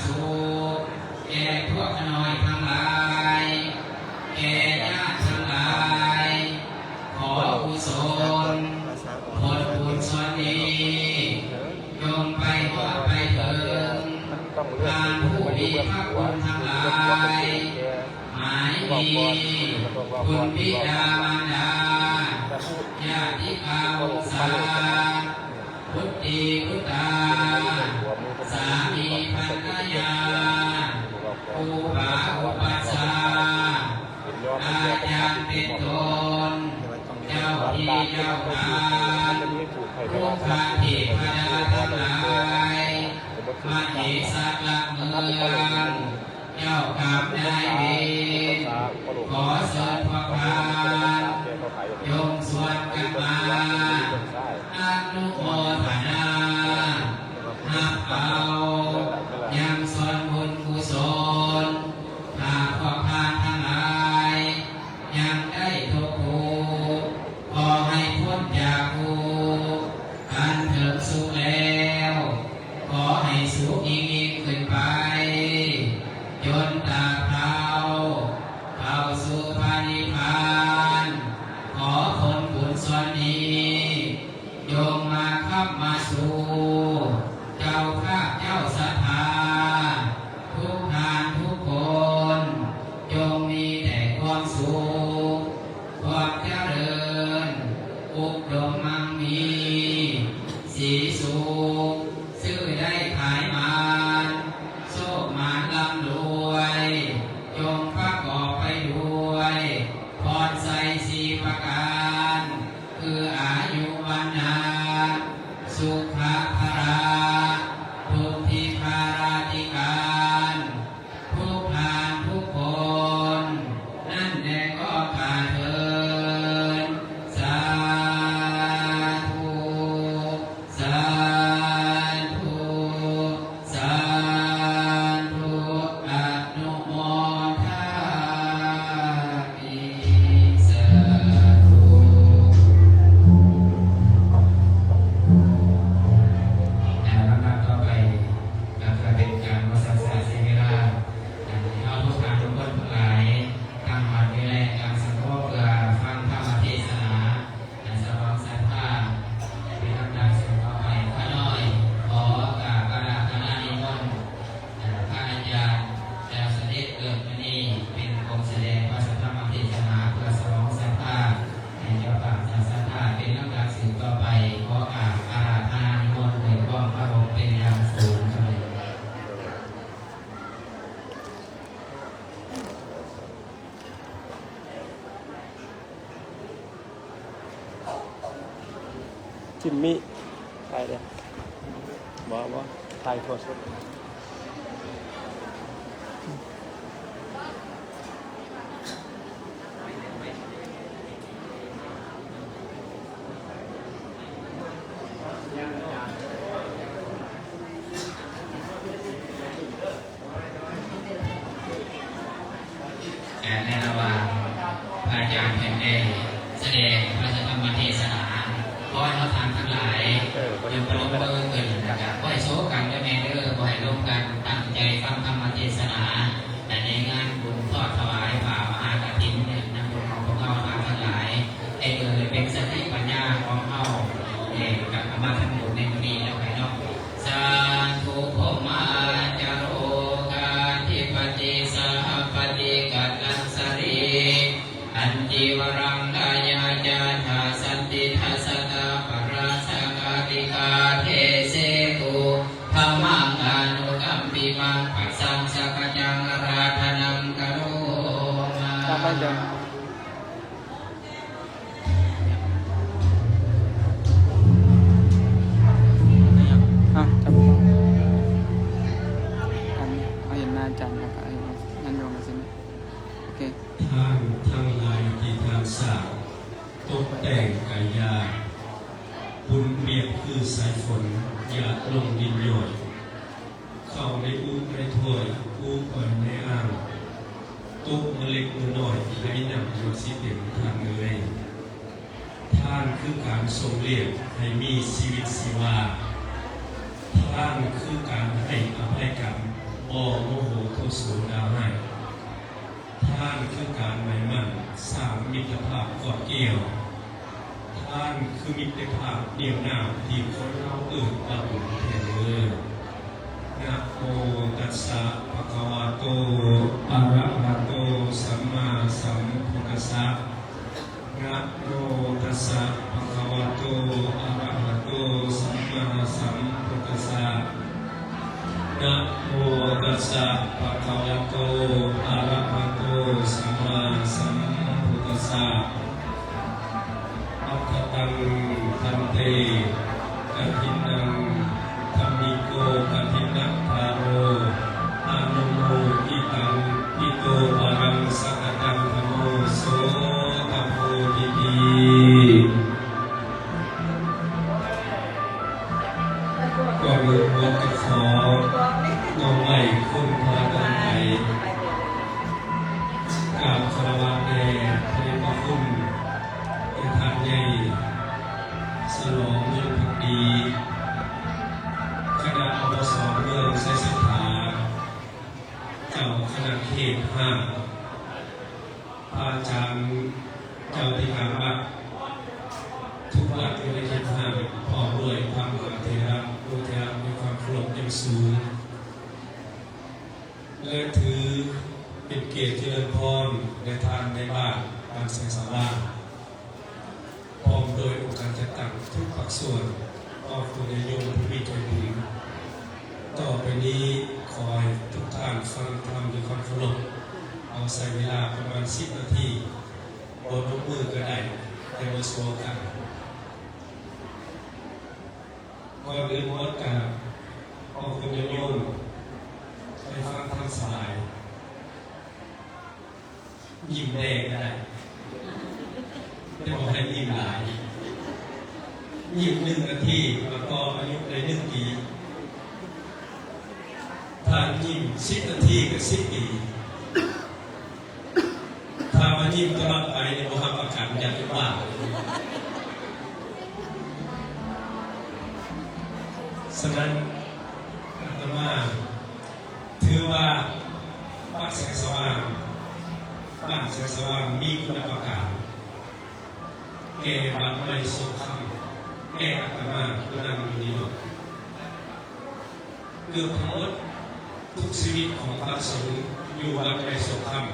ສຸກແກ່ພວກຂ້ານ້ອຍທັງຫຼາຍ, ແກ່ຍາດທັງຫຼາຍ, ຂໍກຸສົນຜົນບຸນສ່ວນນີ້ ຈົ່ງໄປຮອດໄປເຖິງທ່ານຜູ້ມີພະຄຸນທັງຫຼາຍ, ໝາຍມີຄຸນບິດາມານດາ, ຍາຕິກາວົງສາ, ບຸດຕີບຸດຕາ, ສາມີພັນລະຍາ, ຄູບາອຸປັດຊາ, ອາຈານເປັນຕົ້ນ, ເຈົ້າທີ່ເຈົ້າທານ, ທຸກຂະເທວະດາທັງຫຼາຍ, ມະເຫສັກຫຼັກເມືອງ, ເຈົ້າກຳນາຍເວນ, ຂໍເຊີນພວກທ່ານ ຈົ່ງຊວນກັນມາອະນຸໂມທະນາຮັບເອົາຍັງສ່ວນບຸນກຸສົນ. ຖ້າພວກທ່ານທັງຫຼາຍຍັງໄດ້ຕົກທຸກ ຂໍໃຫ້ພົ້ນຈາກທຸກ ອັນເຖິງສຸກແລ້ວ ຂໍໃຫ້ສຸກຍິ່ງໆຂຶ້ນໄປ ຈົນຕາເທົ່າເຂົ້າສູ່ພະນິບພານ. ຂໍຜົນບຸນສ່ວນນີ້ ຈົ່ງມາຄ້ຳມາຊູເຈົ້າຂ້າເຈົ້າສັດທາ ທຸກທ່ານທຸກຄົນ ຈົ່ງມີແຕ່ຄວາມສຸກ ຄວາມຈະເລີນ ອຸດົມມັງມີ ສີສຸກ ຊື້ໄດ້ຂາຍໝານ ໂຊກໝານລ່ຳລວຍ ຈົ່ງປະກອບໄປດ້ວຍພອນໄຊສີ່ປະການ ຄືອາຍຸວັນນະ ສຸຂະພະລະ ບຸດທິພາລາທິການ ທຸກທ່ານທຸກຄົນ ນັ້ນແດ່ກໍກາເທີນ ສາທຸ ສາທຸ ສາທຸ ອະນຸໂມທາມິ ສາທຸ. ແລະລຳດັບຕໍ່ໄປ ກໍເພື່ອເປັນການບໍ່ຊັກຊ້າເສຍເວລາ ໃຫ້ເຮົາທຸກທ່ານທຸກຄົນທັງຫຼາຍ ຕັ້ງໝັ້ນຢູ່ໃນການສະຫງົບ ເພື່ອຟັງທຳມະເທດສະໜາ ສະໜອງສັດທາ ເປັນລຳດັບສືບຕໍ່ໄປ. ຂ້ານ້ອຍຂໍກາບອາລາທະນານິມົນ ເອີ ພະອາຈານ ແລ້ວສະເດັດເກີດມື້ນີ້ ເປັນອົງສະແດງພະສັດທຳມະເທດສະໜາ ເພື່ອສະໜອງສັດທາໃຫ້ເຈົ້າພາບເຈົ້າສັດທາ ເປັນລຳດັບສືບຕໍ່ໄປ. ຂໍກາບອາລາທະນານິມົນດ້ວຍຄວາມເຄົາລົບເປັນຢ່າງສູງ. ຈິມມີ່ ຖ່າຍເດີ້ ບໍ່ ບໍ່ ຖ່າຍທົ່ວສຸດ. ແລະ ໃນລະຫວ່າງພະອາຈານເພິ່ນໄດ້ສະແດງພະທຳມະເທດສະໜາ ຂໍໃຫ້ເຮົາທ່ານທັງຫຼາຍຈົ່ງປະນົມມືຂຶ້ນ ແລ້ວກະບໍ່ໃຫ້ໂຊກັນເດີແມ່ເດີ ບໍ່ໃຫ້ລົມກັນ ຕັ້ງໃຈຟັງທຳມະເທດສະໜາ ແລະ ໃນງານບຸນທອດຖວາຍຜ້າມະຫາກະຖິນ ງານບຸນຂອງພວກເຮົາທ່ານທັງຫຼາຍ ໃຫ້ເກີດເປັນສະຕິປັນຍາຂອງເຮົາ ເອີ ກັບເຂົ້າມາທຳບຸນໃນມື້ນີ້ແລ້ວໄປເນາະ. ສາທຸ ພົມມະຈາໂລກາທິປະຕິ ສາຫະປະຕິກັດລັງສະລີ ອັນຈີວະລັງກາຍາຈາທາສັນຕິທັດສະຕາປະລາຊະກາຕິກາເທເສຕຸ ທຳມັງອະນຸກຳປິມັງ ປະສັງສັກກະຈັງອາລາທະນັງກະໂຣມາ. ອ່ະ ຈັບ ອັນ ເຮົາເຫັນໜ້າອາຈານແລ້ວກໍເອົານັ້ນລົງມາຊິ ໂອເຄ. ທ່ານທັງຫຼາຍທີ່ທ່ານສ້າງ ຕົກແຕ່ງກາຍາ ບຸນປຽບຄືສາຍຝົນ ຢາດລົງດິນຍ້ອຍ ເຂົ້າໃນອຸໃນຖ້ວຍ ອູອ້ອຍໃນອ່າງ ຕົກມື້ເລັກມື້ນ້ອຍ ໄຫ້ນ້ຳບໍ່ຊິເຕັມ ທ່ານເອີຍ. ທ່ານຄືການສົ່ງລຽກໃຫ້ມີຊີວິດຊີວາ. ທ່ານຄືການໃຫ້ອະໄພກຳ ບໍ່ໂມໂຫໂທໂສດ່າຮ້າຍ. ທ່ານຄືການໝາຍໝັ້ນສ້າງມິດຕະພາບກອດກ່ຽວ. ທ່ານຄືມິດຕະພາບໜຽວໜາມທີ່ຄົນລາວເອີ້ນວ່າບຸນແທ້ເດີ. ນະໂມຕັດສະ ພະຄະວະໂຕ ອະຣະຫະໂຕ ສຳມາສຳພຸດທັດສະ. ນະໂມຕັດສະ ພະຄະວະໂຕ ອະຣະຫະໂຕ ສຳມາສຳພຸດທັດສະ. ນະໂມຕັດສະ ພະຄະວະໂຕ ອະຣະຫະໂຕ ສຳມາສຳພຸດທັດສະ. ອັດຖະຕັງ ພັນເຕ ກະຖິນນັງ ທຳມິໂກ ກະຖິນນະທາໂຣ ອະນຸໂມທິຕັງ ທິໂຕປະລັງ ສະກະຕັງ ທຳໂມ ໂສຕະໂພທິຕິ. ກ່ອນອື່ນໝົດກໍຂໍນ້ອມໄຫວ້ຄຸນພະລັດຕະນະໄຕ ກາບຄາລະວະແດ່ພະເດດພະຄຸນ ແກ່ທ່ານໃຫຍ່ ສະຫຼອງ ເມືອງພັກດີ, ຄະນະ ອບສ ເມືອງໄຊສັດທາ, ເຈົ້າຄະນະເຂດຫ້າ, ພະອາຈານເຈົ້າອະທິການວັດ ທຸກວັດຢູ່ໃນເຂດຫ້າ ພ້ອມດ້ວຍພະມະຫາເຖລະ ໂອເຖລະ ດ້ວຍຄວາມເຄົາລົບຢ່າງສູງ. ແລະ ຖືເປັນກຽດຈະເລີນພອນແດ່ທ່ານນາຍບ້ານ ບ້ານແສງສະຫວ່າງ ພ້ອມດ້ວຍອົງການຈັດຕັ້ງທຸກພາກສ່ວນ ຄອບຄົວຍາດໂຍມຜູ້ມີໃຈບຸນ. ຕໍ່ໄປນີ້ ຂໍໃຫ້ທຸກທ່ານຟັງທຳດ້ວຍຄວາມເຄົາລົບ, ເອົາໃຊ້ເວລາປະມານສິບນາທີ, ບໍ່ລົງມືກໍໄດ້, ແຕ່ວ່າສວຍກັນ. ກ່ອນອື່ນໝົດກະຂໍເຊີນຍາດໂຍມໄປຟັງທຳສະບາຍ, ຍິ້ມແດ່ກໍໄດ້ ແຕ່ບໍ່ໃຫ້ຍິ້ມຫຼາຍ, ຍິ້ມໜຶ່ງນາທີ ກໍຕໍ່ອາຍຸໄດ້ໜຶ່ງປີ, ຖ້າຍິ້ມສິບນາທີກໍສິບປີ. ຖ້າມາຍິ້ມຕະຫຼອດໄປນີ້ ບໍ່ຮັບປະກັນຢາກເປັນບ້າ. ສະນັ້ນ ອາດຕະມາຖືວ່າ ວັດແສງສະຫວ່າງ, ບ້ານແສງສະຫວ່າງມີຄຸນນະປະການ ແກ່ວັດໃໝ່ໂສກຄຳ, ແກ່ອາດຕະມາຜູ້ນັ່ງຢູ່ນີ້ໂລດ. ເກືອບທັງໝົດທຸກຊີວິດຂອງພະສົງຢູ່ວັດໃໝ່ໂສກຄຳ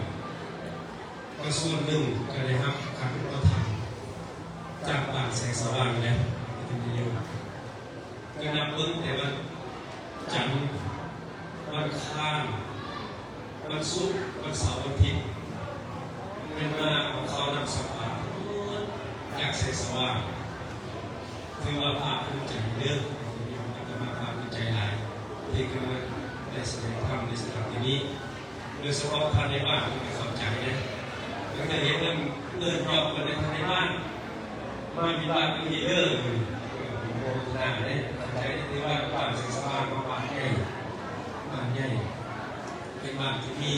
ກໍສ່ວນໜຶ່ງກໍໄດ້ຮັບການອຸປະຖຳຈາກບ້ານແສງສະຫວ່າງແລ້ວ ເປັນປະໂຫຍດ. ກໍນັບເບິ່ງແຕ່ວັນຈັນ, ວັນຄານ, ວັນສຸກ, ວັນເສົາ, ວັນອາທິດ ແມ່ນມາເອົາເຂົ້ານ້ຳສຳປາຈາກແສງສະຫວ່າງ. ຖືວ່າພາກພູມໃຈເດີ, ອາດຕະມາພາກພູມໃຈຫຼາຍ ທີ່ກຳລັງໄດ້ສະແດງທຳໃນສະຖານທີ່ນີ້. ໂດຍສະເພາະທ່ານໃນບ້ານເພິ່ນກໍເຂົ້າໃຈເດ້, ຕັ້ງແຕ່ເຫັນເອີ້ນ ເອີ້ນຮອບເພິ່ນໃນທ່ານໃນບ້ານ ມາບິນບາດຢູ່ນີ້ເດີ. ໂອ້ ໂມທະນາເດ້, ເຂົ້າໃຈເດ້ ທີ່ວ່າບ້ານແສງສະຫວ່າງເປັນບ້ານໃຫຍ່, ບ້ານໃຫຍ່, ເປັນບ້ານທີ່ມີ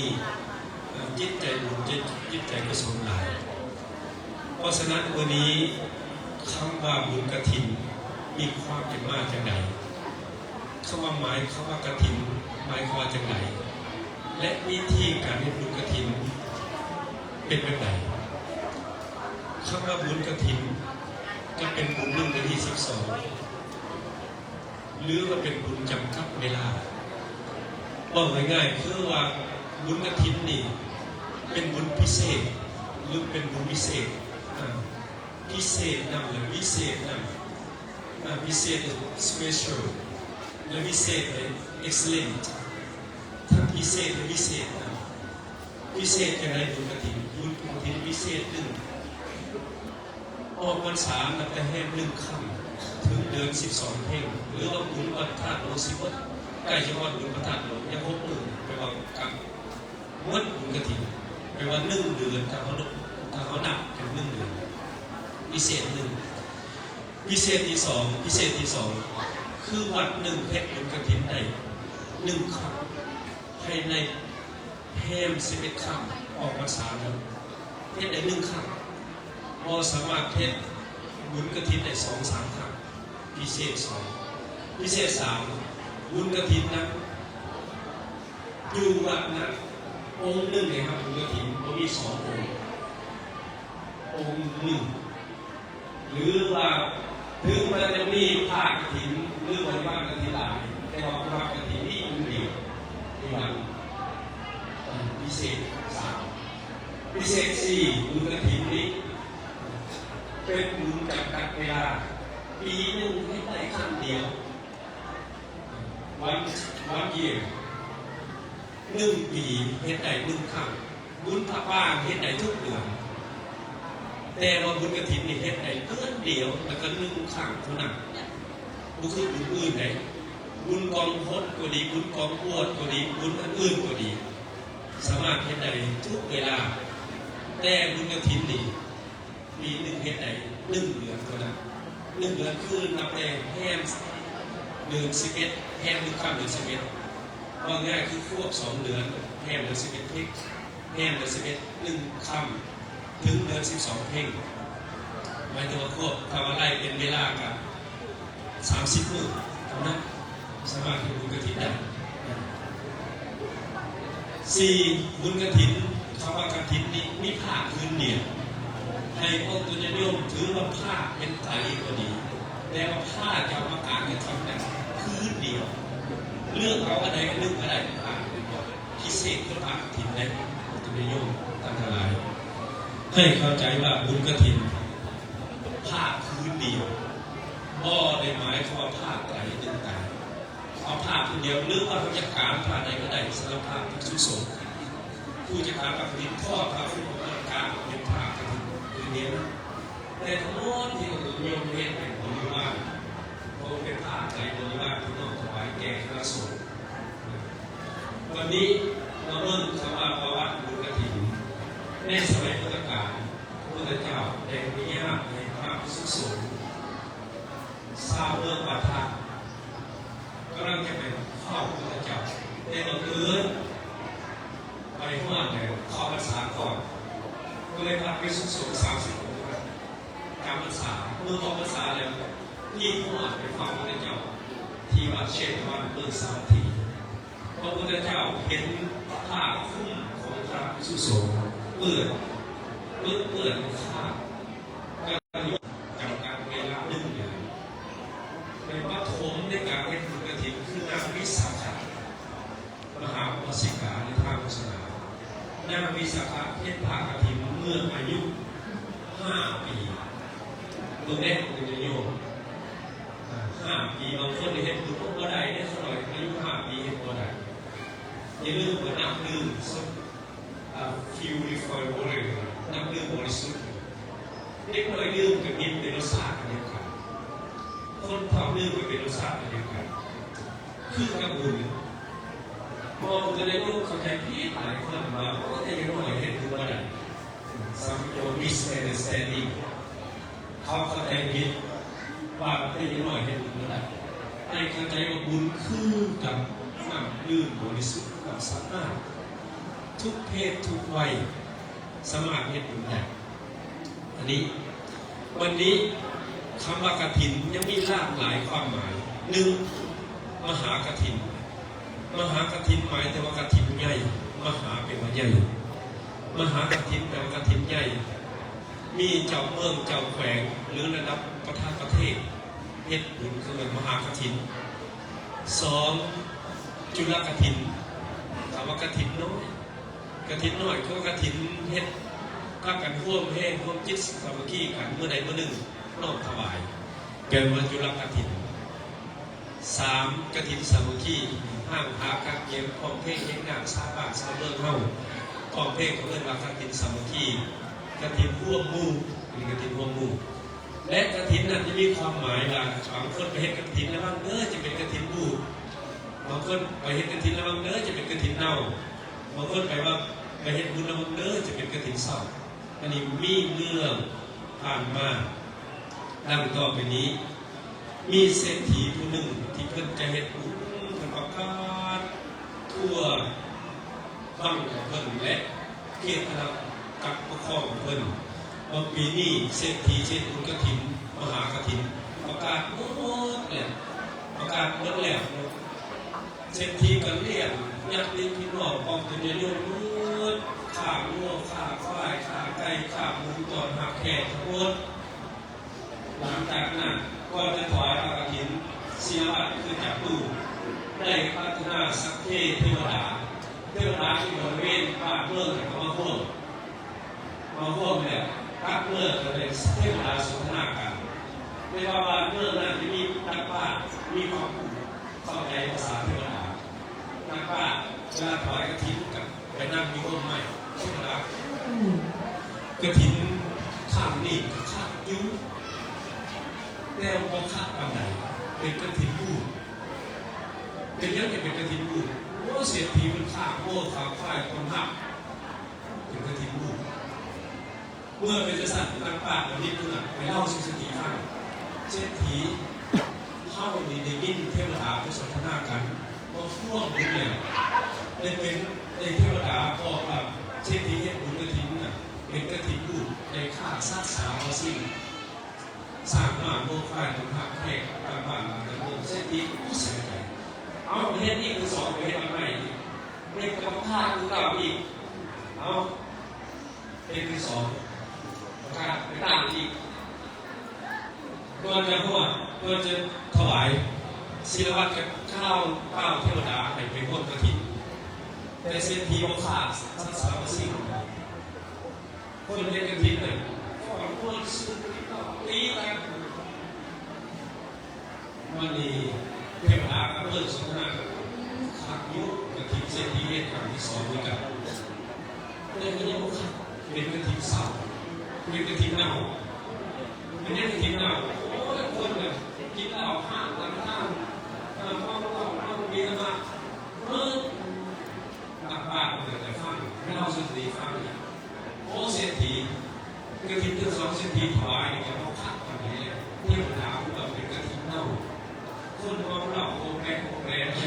ເອີ່ ຈິດໃຈບຸນ, ຈິດ ຈິດໃຈກຸສົນຫຼາຍ. ເພາະສະນັ້ນ ມື້ນີ້ ຄຳວ່າບຸນກະຖິນມີຄວາມເປັນມາຈັ່ງໃດ? ຄຳວ່າໝາຍ ຄຳວ່າກະຖິນໝາຍຄວາມວ່າຈັ່ງໃດ ແລະ ວິທີການເຮັດບຸນກະຖິນເປັນແບບໃດ? ຄຳວ່າບຸນກະຖິນກໍເປັນບຸນໜຶ່ງໃນຮີດສິບສອງ ຫຼືວ່າເປັນບຸນຈຳກັດເວລາ. ເວົ້າງ່າຍໆ ຄືວ່າບຸນກະຖິນນີ້ເປັນບຸນພິເສດ ຫຼືເປັນບຸນວິເສດ. ອາ ພິເສດນຳ ແລະ ວິເສດນຳ. ອາ ພິເສດ special ແລະ ວິເສດ excellent. ທັງພິເສດ ແລະ ວິເສດນຳ. ພິເສດຈັ່ງໃດບຸນກະຖິນ? ບຸນກະຖິນພິເສດໜຶ່ງ ອອກພັນສານັບແຕ່ແຮມໜຶ່ງຄ່ຳ ເຖິງເດືອນສິບສອງເພັງ ຫຼືວ່າບຸນວັດທາດຫຼວງຊິໝົດ, ໃກ້ຊິຮອດບຸນພະທາດຫຼວງ ຍັງຫົກມື້ ແປວ່າກັບໝົດບຸນກະຖິນ, ແປວ່າໜຶ່ງເດືອນ ຖ້າເຮົາ ຖ້າເຮົານັບເປັນໜຶ່ງເດືອນ. ພິເສດໜຶ່ງ. ພິເສດທີສອງ, ພິເສດທີສອງ ຄືວັດໜຶ່ງເຮັດບຸນກະຖິນໄດ້ໜຶ່ງຄັ້ງ ພາຍໃນແຮມສິບເອັດຄ່ຳ ອອກພັນສາແລ້ວ ເຮັດໄດ້ໜຶ່ງຄັ້ງ, ບໍ່ສາມາດເຮັດບຸນກະຖິນໄດ້ສອງສາມຄັ້ງ. ພິເສດສອງ. ພິເສດສາມ ບຸນກະຖິນນະ ຢູ່ວັດນັ້ນ ອົງໜຶ່ງໄດ້ຮັບບຸນກະຖິນບໍ່ມີສອງອົງ ອົງໜຶ່ງ ຫຼືວ່າເຖິງມັນຈະມີຜ້າກະຖິນ ຫຼືບໍລິວານກະຖິນຫຼາຍ ແຕ່ວ່າຜູ້ຮັບກະຖິນມີອົງດຽວ ທີ່ວ່າ ເອີ ພິເສດສາມ ພິເສດສີ່ ບຸນກະຖິນນີ້ເປັນບຸນຈຳກັດເວລາ ປີໜຶ່ງເຮັດໄດ້ຄັ້ງດຽວ ວັນ ວັນເຢຍ ໜຶ່ງປີເຮັດໄດ້ໜຶ່ງຄັ້ງ ບຸນຜ້າປ່າເຮັດໄດ້ທຸກເດືອນ ແຕ່ວ່າບຸນກະຖິນນີ້ເຮັດໄດ້ເດືອນດຽວ ແລ້ວກໍໜຶ່ງຄັ້ງເທົ່ານັ້ນ ບໍ່ຄືບຸນອື່ນໃດ ບຸນກອງພົດກໍດີ ບຸນກອງບວດກໍດີ ບຸນອັນອື່ນກໍດີ ສາມາດເຮັດໄດ້ທຸກເວລາ ແຕ່ບຸນກະຖິນນີ້ ປີໜຶ່ງເຮັດໄດ້ໜຶ່ງເດືອນເທົ່ານັ້ນ ໜຶ່ງເດືອນຄືນັບແຕ່ແຮມເດືອນສິບເອັດ ແຮມໜຶ່ງຄ່ຳເດືອນສິບເອັດ ເວົ້າງ່າຍຄືຄວບສອງເດືອນ ແຮມເດືອນສິບເອັດເພັງ ແຮມເດືອນສິບເອັດໜຶ່ງຄ່ຳ ເຖິງເດືອນສິບສອງເພັງ ໝາຍເຖິງວ່າຄວບ ຖ້າວ່າໄລ່ເປັນເວລາກະ ສາມສິບມື້ເທົ່ານັ້ນ ສາມາດເຮັດບຸນກະຖິນໄດ້. ສີ່ ບຸນກະຖິນ ຄຳວ່າກະຖິນນີ້ມີພາກພື້ນດິນ ໃຫ້ພວກຕົນຍາດໂຍມຖືວ່າພາກເປັນໄຕກໍດີ ແຕ່ວ່າພາກຈະເອົາມາການກະຖິນນັ້ນຄືນດຽວ ເລືອກເອົາອັນໃດອັນໜຶ່ງກໍໄດ້ ພາກເປັນ ພິເສດຄືພາກກະຖິນເດ້ ຕົນຍາດໂຍມທ່ານທັງຫຼາຍ ໃຫ້ເຂົ້າໃຈວ່າບຸນກະຖິນ ພາກຄືນດຽວ ບໍ່ໄດ້ໝາຍຄວາມວ່າພາກໃດໜຶ່ງໃດ ເອົາພາກຄືນດຽວ ຫຼືວ່າເຮົາຈະການພາກໃດກໍໄດ້ ສຳລັບພາກພິກສຸສົງ ຜູ້ຈະການພາກກະຖິນ ທອດພາກຂຶ້ນມາການເປັນພາກກະຖິນຄືນດຽວ ແຕ່ທັງໝົດທີ່ໂຍມເຮັດເປັນບໍລິວານ ບໍ່ເປັນພາກໃດບໍລິວານທີ່ນ້ອມຖວາຍແກ່ຄະນະສົງ. ວັນນີ້ມາເບິ່ງຄຳວ່າປະຫວັດບຸນກະຖິນ ໃນສະໄໝພຸດທະການ ພະພຸດທະເຈົ້າໄດ້ອະນຸຍາດໃຫ້ພະພິກສຸສົງຊາວເມືອງບາທາ ກຳລັງຈະໄປເຝົ້າພະພຸດທະເຈົ້າ ແຕ່ບັງເອີນໄປຮອດແລ້ວເຂົ້າພັນສາກ່ອນ ກໍເລີຍພາພິກສຸສົງສາມສິບອົງ ຈຳພັນສາ ເມື່ອອອກພັນສາແລ້ວ ຮີບຮອດໄປເຝົ້າພະພຸດທະເຈົ້າ ທີ່ວັດເຊຕະວັນ ເມືອງສາວັດຖີ. ພະພຸດທະເຈົ້າເຫັນຜ້າຄຸມຂອງພະພິກສຸສົງເປື້ອນ ເປື້ອນຄາບ ກໍຍົກຈຳກັດເວລາໜຶ່ງເດືອນ ແລະ ປະຖົມໃນການເຮັດບຸນກະຖິນ ຄືນາງວິສາຂະ ມະຫາອຸບາສິກາໃນທາງໂຄສະນາ ນາງວິສາຂະເຮັດຜ້າກະຖິນເມື່ອອາຍຸຫ້າປີ ເບິ່ງແດ່ ໂຍມ ຫ້າປີ ບາງຄົນເຮັດບຸນບໍ່ໄດ້ເດ້ ຂ້ານ້ອຍອາຍຸຫ້າປີເຮັດບໍ່ໄດ້ ຢ່າລືມວ່ານ້ຳດື່ມສົດ ອ່າ purified water ນ້ຳດື່ມບໍລິສຸດ ເດັກນ້ອຍດື່ມກໍມີ ເປັນລົດຊາດອັນດຽວກັນ ຄົນເຖົ້າດື່ມກໍເປັນລົດຊາດອັນດຽວກັນ ຄືກັບບຸນ ເພາະວ່າຜູ້ໃດຮູ້ເຂົ້າໃຈຜິດ ຫຼາຍຄົນວ່າ ໂອ້ຍ ເດັກນ້ອຍເຮັດບຸນບໍ່ໄດ້ Some people misunderstanding ເຂົາເຂົ້າໃຈຜິດວ່າເດັກນ້ອຍເຮັດບຸນບໍ່ໄດ້ ໃຫ້ເຂົ້າໃຈວ່າບຸນຄືກັບນ້ຳດື່ມບໍລິສຸດ ກໍສາມາດ ທຸກເພດທຸກໄວສາມາດເຮັດບຸນໄດ້. ອັນນີ້ ວັນນີ້ ຄຳວ່າກະຖິນຍັງມີຫຼາກຫຼາຍຄວາມໝາຍ. ໜຶ່ງ ມະຫາກະຖິນ. ມະຫາກະຖິນໝາຍເຖິງວ່າກະຖິນໃຫຍ່, ມະຫາແປວ່າໃຫຍ່. ມະຫາກະຖິນແປວ່າກະຖິນໃຫຍ່. ມີເຈົ້າເມືອງເຈົ້າແຂວງ ຫຼື ລະດັບປະທານປະເທດ ເຮັດບຸນຄືມະຫາກະຖິນ. ສອງ ຈຸລະກະຖິນ. ຄຳວ່າກະຖິນນ້ອຍ ກະຖິນນ້ອຍ ຄືວ່າກະຖິນເຮັດ ພາກັນຮ່ວມແຮງຮ່ວມຈິດສາມັກຄີກັນ ມື້ໃດມື້ໜຶ່ງນ້ອມຖວາຍ ແປວ່າຈຸລະກະຖິນ. ສາມ ກະຖິນສາມັກຄີ ຮ່າງພາກັນກຽມ ຮ້ອງເພງຮຽງນາມຊາວບ້ານຊາວເມືອງເຮົາ ຮ້ອງເພງເຂົາເອີ້ນວ່າກະຖິນສາມັກຄີ ກະຖິນຮ່ວມໝູ່ ເປັນກະຖິນຮ່ວມໝູ່ ແລະ ກະຖິນນັ້ນຈະມີຄວາມໝາຍວ່າ ບາງຄົນໄປເຮັດກະຖິນລະວັງເດີ ຈະເປັນກະຖິນບູດ ບາງຄົນໄປເຮັດກະຖິນລະວັງເດີ ຈະເປັນກະຖິນເນົ່າ ບາງຄົນໄປວ່າ ໄປເຮັດບຸນລະວັງເດີ ຈະເປັນກະຖິນເຊົາ. ອັນນີ້ມີເລື່ອງຜ່ານມາ ດັ່ງຕໍ່ໄປນີ້ ມີເສດຖີຜູ້ໜຶ່ງທີ່ເພິ່ນຈະເຮັດບຸນ ເພິ່ນປະກາດທົ່ວບັ້ງຂອງເພິ່ນ ແລະ ເຂດອານາຈັກປົກຄອງຂອງເພິ່ນ ວ່າປີນີ້ເສດຖີຊິເຮັດບຸນກະຖິນ ມະຫາກະຖິນ ປະກາດໝົດແລ້ວ ປະກາດໝົດແລ້ວ. ເສດຖີກໍລ້ຽງຍາດຕິພີ່ນ້ອງອອກຕົນຍາດໂຍມໝົດ, ຂ້າງົວ ຂ້າຄວາຍ ຂ້າໄກ່ ຂ້າໝູ ຕ້ອນຮັບແຂກທັງໝົດ. ຫຼັງຈາກນັ້ນ ກ່ອນຈະຖວາຍຜ້າກະຖິນ ສິລະວັດຄືຈັກຕູ້ ໄດ້ປາຖະໜາສັກເຄເທວະດາ, ເທວະດາທີ່ບໍລິເວນບ້ານເມືອງໃຫ້ເຂົ້າມາຮ່ວມ. ມາຮ່ວມແລ້ວ ກັບເມືອງກໍເປັນເທວະດາສົນທະນາກັນ. ແມ່ນວ່າບ້ານເມືອງນັ້ນຈະມີນັກປາດ ມີຄວາມຮູ້ເຂົ້າໃຈພາສາເທວະດາ. ນັກປາດເວລາຖວາຍກະຖິນກໍໄປນັ່ງຢູ່ຮົ່ມໄມ້ເທວະດາ. ກະຖິນຄັ້ງນີ້ກໍຄັກຢູ່ ແຕ່ບໍ່ຄັກປານໃດ ເປັນກະຖິນບູດ. ເປັນຫຍັງຈຶ່ງເປັນກະຖິນບູດ? ໂອ້ ເສດຖີເພິ່ນຂ້າງົວຂ້າຄວາຍຕ້ອນຮັບ ເປັນກະຖິນບູດ. ເມື່ອເປັນຈັ່ງຊັ້ນ ນັກປາດບັນດິດຜູ້ນັ້ນໄປເລົ່າສູ່ເສດຖີຟັງ, ເສດຖີ ເຮົານີ້ໄດ້ຍິນເທວະດາເພິ່ນສົນທະນາກັນ ມາຮ່ວມບຸນແລ້ວ ໄດ້ເປັນ ໄດ້ເທວະດາບອກວ່າ ເສດຖີເຮັດບຸນກະຖິນນະ ເປັນກະຖິນບູດ ໄດ້ຂ້າສັດສາມະສິ່ງ ສ້າງມາໂມຄາຍຕ້ອນຮັບແຂກຕາມບ້ານຕາມເມືອງ. ເສດຖີຮູ້ສຶກໃຈ ເອົາ ເຮັດອີກຄືສອງ ເຮັດອັນໃໝ່ອີກ ເຮັດກັບຂ້າຄືເກົ່າອີກ ເອົາ ເຮັດຄືສອງ ປະກາດໄປຕາມອີກ. ກ່ອນຈະຮອດ ກ່ອນຈະຖວາຍ ສິລະວັດກໍກ່າວ ກ່າວເທວະດາໃຫ້ໄປຮ່ວມກະຖິນ ແຕ່ເສດຖີບໍ່ຂ້າສັດສາມະສິ່ງ. ຄົນເຮັດກະຖິນນະ ຟ້ອນຄວນ ສູ້ ຕີກັນ. ບັດນີ້ເທວະດາກັບເພິ່ນສົນທະນາກັນ ຄັກຢູ່ ກະຖິນເສດຖີເຮັດຄັ້ງທີສອງນີ້ກະ ແຕ່ກໍຍັງບໍ່ຄັກ ເປັນກະຖິນເຊົາ ເປັນກະຖິນເນົ່າ. ເປັນຫຍັງກະຖິນເນົ່າ? ໂອ້ຍ ຄົນແບບກິນເຫຼົ້າ ຫ້າງ ຕາມທາງ ເມົາເຫຼົ້າ ເມົາເບຍມາ ເອີ ນັກປາດເພິ່ນກໍໄດ້ຟັງ ເລົ່າສູ່ເສດຖີຟັງ. ໂອ້ ເສດຖີ ກະຖິນທັງສອງເສດຖີຖວາຍນີ້ກໍບໍ່ຄັກປານໃດແລ້ວ ເທວະດາເພິ່ນວ່າເປັນກະຖິນເນົ່າ. ຄົນເມົາເຫຼົ້າໂອແປະໂອແປະໄປ